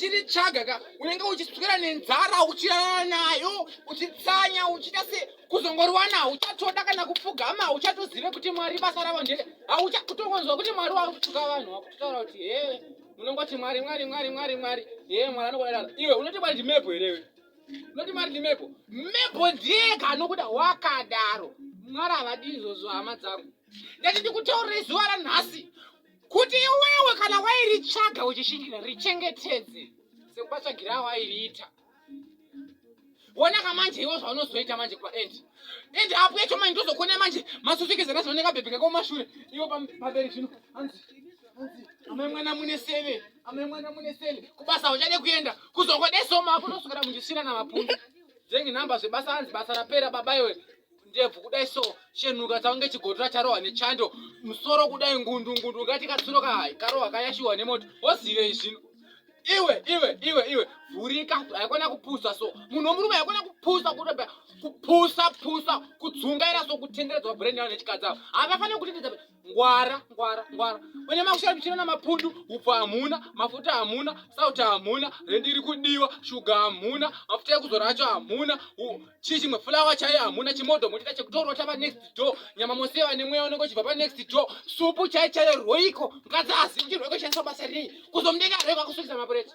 Uchiritsvaga ka, unenge uchiswera nenzara, uchirara nayo, uchitsanya, uchiita se kuzongoriwana hauchatoda kana kupfugama, hauchatozive kuti Mwari basa ravo ndere. Haucha kutongonzwa kuti Mwari wakutuka vanhu, wakutotaura kuti he munongoti Mwari Mwari Mwari Mwari Mwari, he Mwari anokudaro. Iwe unoti Mwari ndimebho here iwe? Unoti Mwari ndimebho? Mebho ndiyega anokuda wakadaro. Mwari havadi izvozvo hama dzangu. Ndati ndikutaurire zuva ranhasi kuti iwewe kana wairitsvaga uchishingira richengetedze sekubatsvagira awairiita. Wonaka manje iwe zvaunozoita manje kwaend end apo yacho manje ndozokona manje masusukiza nazooneka bhebhi kako mashure iwe pamberi zvino hanzi hanzi amai mwana mune seve amai mwana mune seve kubasa uchade kuenda kuzongodesoma apo unoswera muchisvira namapundu dzengi nhamba zvebasa hanzi basa rapera baba iwe ndebvu kudai so chenuka tsaunge chigotora charohwa nechando musoro kudai ngundu ngundu ngati katsuro kahai karohwa kayashiwa nemoto wozivei zvino iwe iwe iwe iwe vhurika haikona kupusa so munhu wemurume haikona kupusa kutoba kupusa pusa kudzungaira so kutenderedzwa brain yavo nechikadzi avo havafaniri kutenderedza ngwara ngwara ngwara une makushara michina namapundu upfu hamuna mafuta hamuna sauti hamuna rendi iri kudiwa shuga hamuna mafuta ekuzora acho hamuna chii chimwe fulawa chaiyo hamuna chimodho motoita chekutorota panext door nyama moseva nemweya unenge uchibva panext door supu chaiyo chaiyo roiko mukadzi azivi kuti roiko shandiswa basa rei kuzomudenga roiko akusukisa mapureti.